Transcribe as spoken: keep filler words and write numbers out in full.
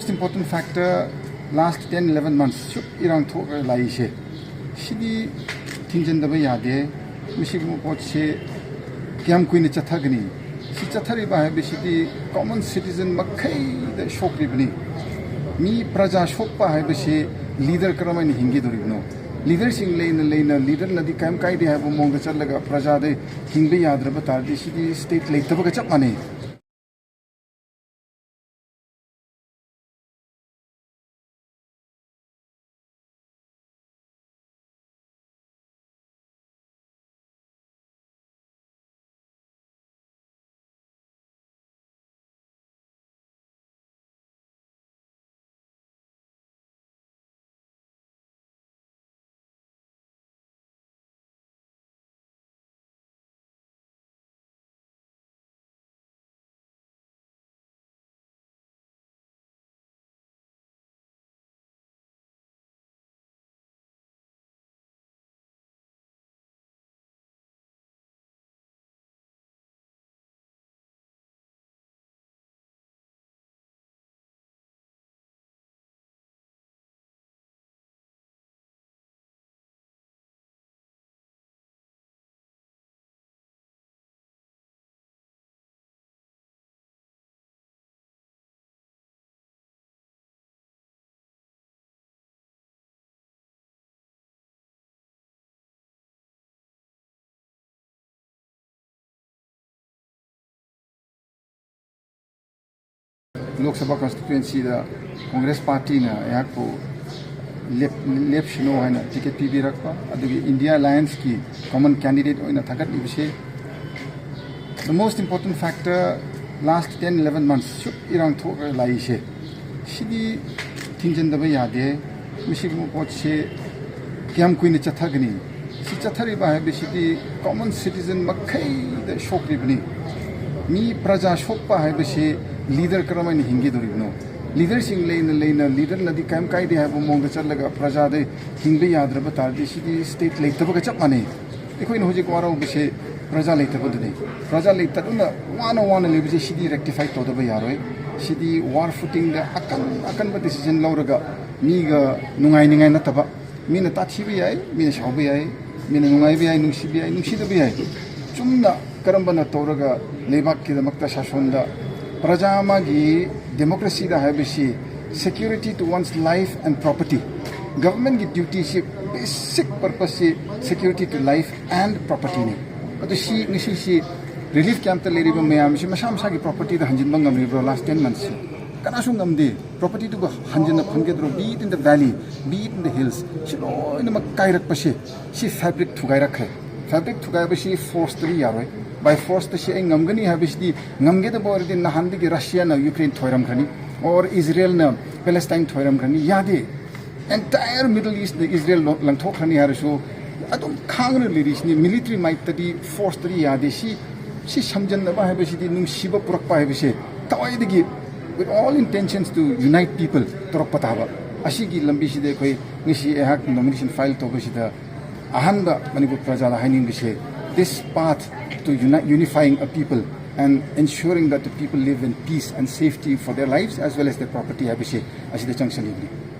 Important factor, last ten eleven months ꯁꯨꯛ ꯏꯔꯥꯡ ꯊꯣꯛꯂꯒ ꯂꯥꯛꯏꯁꯦ, ꯁꯤꯗꯤ ꯊꯤꯡꯖꯤꯟꯗꯕ ꯌꯥꯗꯦ꯫ ꯃꯁꯤꯒꯨꯝꯕ ꯄꯣꯠꯁꯦ ꯀꯌꯥꯝ ꯀꯨꯏꯅ ꯆꯠꯊꯒꯅꯤ? ꯁꯤ ꯆꯠꯊꯔꯤꯕ ꯍꯥꯏꯕꯁꯤꯗꯤ common citizen ꯃꯈꯩꯗ ꯁꯣꯛꯂꯤꯕꯅꯤ꯫ ꯃꯤ ꯄ꯭ꯔꯖꯥ ꯁꯣꯛꯄ ꯍꯥꯏꯕꯁꯤ ꯂꯤꯗꯔ ꯀꯔꯝꯍꯥꯏꯅ ꯍꯤꯡꯒꯗꯧꯔꯤꯕꯅꯣ? ꯂꯤꯗꯔꯁꯤꯡ ꯂꯩꯅ ꯂꯩꯅ ꯂꯤꯗꯔꯅꯗꯤ ꯀꯔꯤꯝ ꯀꯥꯏꯗꯦ ꯍꯥꯏꯕ ꯃꯑꯣꯡꯗ ꯆꯠꯂꯒ ꯄ꯭ꯔꯖꯥꯗ ꯍꯤꯡꯕ ꯌꯥꯗ꯭ꯔꯕ ꯇꯥꯔꯗꯤ ꯁꯤꯗꯤ ꯁ꯭ꯇꯦꯠ ꯂꯩꯇꯕꯒ ꯆꯞ ꯃꯥꯟꯅꯩ꯫ ꯂꯣꯛ ꯁꯚꯥ ꯀꯟꯁꯇꯤꯇ꯭ꯋꯦꯟꯁꯤꯗ ꯀꯣꯡꯒ꯭ꯔꯦꯁ ꯄꯥꯔꯇꯤꯅ ꯑꯩꯍꯥꯛꯄꯨ ꯂꯦꯞ-, ꯂꯦꯞꯁꯅꯨ ꯍꯥꯏꯅ ꯇꯤꯀꯦꯠ ꯄꯤꯕꯤꯔꯛꯄ, ꯑꯗꯨꯒꯤ ꯏꯟꯗꯤꯌꯥ ꯑꯦꯂꯥꯌꯟꯁꯀꯤ ꯀꯃꯟ ꯀꯦꯟꯗꯤꯗꯦꯠ ꯑꯣꯏꯅ ꯊꯥꯒꯠꯂꯤꯕꯁꯤ, the most important factor, last ten eleven months ꯁꯨꯛ ꯏꯔꯥꯡ ꯊꯣꯛꯂꯒ ꯂꯥꯛꯏꯁꯦ, ꯁꯤꯗꯤ ꯊꯤꯡꯖꯤꯟꯗꯕ ꯌꯥꯗꯦ꯫ ꯃꯁꯤꯒꯨꯝꯕ ꯄꯣꯠꯁꯦ ꯀꯌꯥꯝ ꯀꯨꯏꯅ ꯆꯠꯊꯒꯅꯤ? ꯁꯤ ꯆꯠꯊꯔꯤꯕ ꯍꯥꯏꯕꯁꯤꯗꯤ common citizen ꯃꯈꯩꯗ ꯁꯣꯛꯂꯤꯕꯅꯤ꯫ ꯃꯤ ꯄ꯭ꯔꯖꯥ ꯁꯣꯛꯄ ꯍꯥꯏꯕꯁꯤ ꯂꯤꯗꯔ ꯀꯔꯝꯍꯥꯏꯅ ꯍꯤꯡꯒꯗꯧꯔꯤꯕꯅꯣ? ꯂꯤꯗꯔꯁꯤꯡ ꯂꯩꯅ ꯂꯩꯅ ꯂꯤꯗꯔꯅꯗꯤ ꯀꯔꯤꯝ ꯀꯥꯏꯗꯦ ꯍꯥꯏꯕ ꯃꯑꯣꯡꯗ ꯆꯠꯂꯒ ꯄ꯭ꯔꯖꯥꯗ ꯍꯤꯡꯕ ꯌꯥꯗ꯭ꯔꯕ ꯇꯥꯔꯗꯤ ꯁꯤꯗꯤ ꯁ꯭ꯇꯦꯠ ꯂꯩꯇꯕꯒ ꯆꯞ ꯃꯥꯟꯅꯩ꯫ ꯑꯩꯈꯣꯏꯅ ꯍꯧꯖꯤꯛ ꯋꯥꯔꯧꯕꯁꯦ ꯄ꯭ꯔꯖꯥ ꯂꯩꯇꯕꯗꯨꯅꯤ꯫ ꯄ꯭ꯔꯖꯥ ꯂꯩꯇꯗꯨꯅ ꯋꯥꯅ ꯋꯥꯅ ꯂꯩꯕꯁꯦ ꯁꯤꯗꯤ ꯔꯦꯛꯇꯤꯐꯥꯏ ꯇꯧꯗꯕ ꯌꯥꯔꯣꯏ꯫ ꯁꯤꯗꯤ ꯋꯥꯔ ꯐꯨꯇꯤꯡꯗ ꯑꯀꯟ ꯑꯀꯟꯕ ꯗꯤꯁꯤꯖꯟ ꯂꯧꯔꯒ ꯃꯤꯒ ꯅꯨꯡꯉꯥꯏꯅꯤꯡꯉꯥꯏ ꯅꯠꯇꯕ, ꯃꯤꯅ ꯇꯥꯊꯤꯕ ꯌꯥꯏ, ꯃꯤꯅ ꯁꯥꯎꯕ ꯌꯥꯏ, ꯃꯤꯅ ꯅꯨꯡꯉꯥꯏꯕ ꯌꯥꯏ, ꯅꯨꯡꯁꯤꯕ ꯌꯥꯏ, ꯅꯨꯡꯁꯤꯗꯕ ꯌꯥꯏ, ꯆꯨꯝꯅ ꯀꯔꯝꯕꯅ ꯇꯧꯔꯒ ꯂꯩꯕꯥꯛꯀꯤꯗꯃꯛꯇ ꯁꯥꯁꯣꯟꯗ ꯄ꯭ꯔꯖꯥ ꯑꯃꯒꯤ ꯗꯦꯃꯣꯀ꯭ꯔꯦꯁꯤꯗ ꯍꯥꯏꯕꯁꯤ security to one's life and property, ꯒꯚꯔꯟꯃꯦꯟꯒꯤ ꯗ꯭ꯌꯨꯇꯤꯁꯤ, ꯕꯦꯁꯤꯛ ꯄꯔꯄꯁꯁꯤ security to life and propertyꯅꯤ꯫ ꯑꯗꯨ ꯁꯤ ꯉꯁꯤꯁꯤ ꯔꯤꯂꯤꯐ ꯀꯦꯝꯞꯇ ꯂꯩꯔꯤꯕ ꯃꯌꯥꯝꯁꯤ ꯃꯁꯥ ꯃꯁꯥꯒꯤ ꯄ꯭ꯔꯣꯄꯔꯇꯤꯗ ꯍꯟꯖꯤꯟꯕ ꯉꯝꯂꯤꯕ꯭ꯔꯣ ꯂꯥꯁ ꯇꯦꯟ ꯃꯟꯊꯁꯁꯤ? ꯀꯅꯥꯁꯨ ꯉꯝꯗꯦ꯫ ꯄ꯭ꯔꯣꯄꯔꯇꯤꯗꯨꯕꯨ ꯍꯟꯖꯤꯟꯅ ꯐꯪꯒꯗ꯭ꯔꯣ? Be it in the valley, be it in the hills, ꯁꯤ ꯂꯣꯏꯅꯃꯛ ꯀꯥꯏꯔꯛꯄꯁꯦ, ꯁꯤ ꯐꯦꯕ꯭ꯔꯤꯛ ꯊꯨꯒꯥꯏꯔꯛꯈ꯭ꯔꯦ꯫ ꯐꯦꯕ꯭ꯔꯤꯛ ꯊꯨꯒꯥꯏꯕꯁꯤ ꯐꯣꯔꯁꯇꯗꯤ ꯌꯥꯔꯣꯏ꯫ ꯕꯥꯏ ꯐꯣꯔꯁꯇ ꯁꯤ ꯑꯩ ꯉꯝꯒꯅꯤ ꯍꯥꯏꯕꯁꯤꯗꯤ, ꯉꯝꯒꯗꯕ ꯑꯣꯏꯔꯗꯤ ꯅꯍꯥꯟꯗꯒꯤ ꯔꯁꯤꯌꯥꯅ ꯌꯨꯀ꯭ꯔꯦꯟ ꯊꯣꯏꯔꯝꯈ꯭ꯔꯅꯤ, ꯑꯣꯔ ꯏꯖꯔꯦꯜꯅ ꯄꯦꯂꯦꯁꯇꯥꯏꯟ ꯊꯣꯏꯔꯝꯈ꯭ꯔꯅꯤ꯫ ꯌꯥꯗꯦ꯫ ꯑꯦꯟꯇꯥꯌꯔ ꯃꯤꯗꯜ ꯏꯁꯇ ꯏꯖꯔꯦꯜ ꯂꯣ-, ꯂꯪꯊꯣꯛꯈ꯭ꯔꯅꯤ ꯍꯥꯏꯔꯁꯨ ꯑꯗꯨꯝ ꯈꯥꯡꯅ ꯂꯩꯔꯤꯁꯤꯅꯤ꯫ ꯃꯤꯂꯤꯇꯔꯤ ꯃꯥꯏꯠꯇꯗꯤ, ꯐꯣꯔꯁꯇꯗꯤ ꯌꯥꯗꯦ꯫ ꯁꯤ, ꯁꯤ ꯁꯝꯖꯟꯅꯕ ꯍꯥꯏꯕꯁꯤꯗꯤ, ꯅꯨꯡꯁꯤꯕ ꯄꯨꯔꯛꯄ ꯍꯥꯏꯕꯁꯦ ꯊꯋꯥꯏꯗꯒꯤ, with all intentions to unite people, ꯇꯧꯔꯛꯄ ꯇꯥꯕ꯫ ꯑꯁꯤꯒꯤ ꯂꯝꯕꯤꯁꯤꯗ ꯑꯩꯈꯣꯏ ꯉꯁꯤ ꯑꯩꯍꯥꯛ ꯅꯣꯃꯤꯅꯦꯁꯟ ꯐꯥꯏꯜ ꯇꯧꯕꯁꯤꯗ ꯑꯍꯥꯟꯕ ꯃꯅꯤꯄꯨꯔ ꯄ꯭ꯔꯖꯥꯗ ꯍꯥꯏꯅꯤꯡꯕꯁꯦ, this path to unite, unifying a people and ensuring that the people live in peace and safety for their lives as well as their property ꯍꯥꯏꯕꯁꯦ ꯑꯁꯤꯗ ꯆꯪꯁꯤꯜꯂꯤꯕꯅꯤ꯫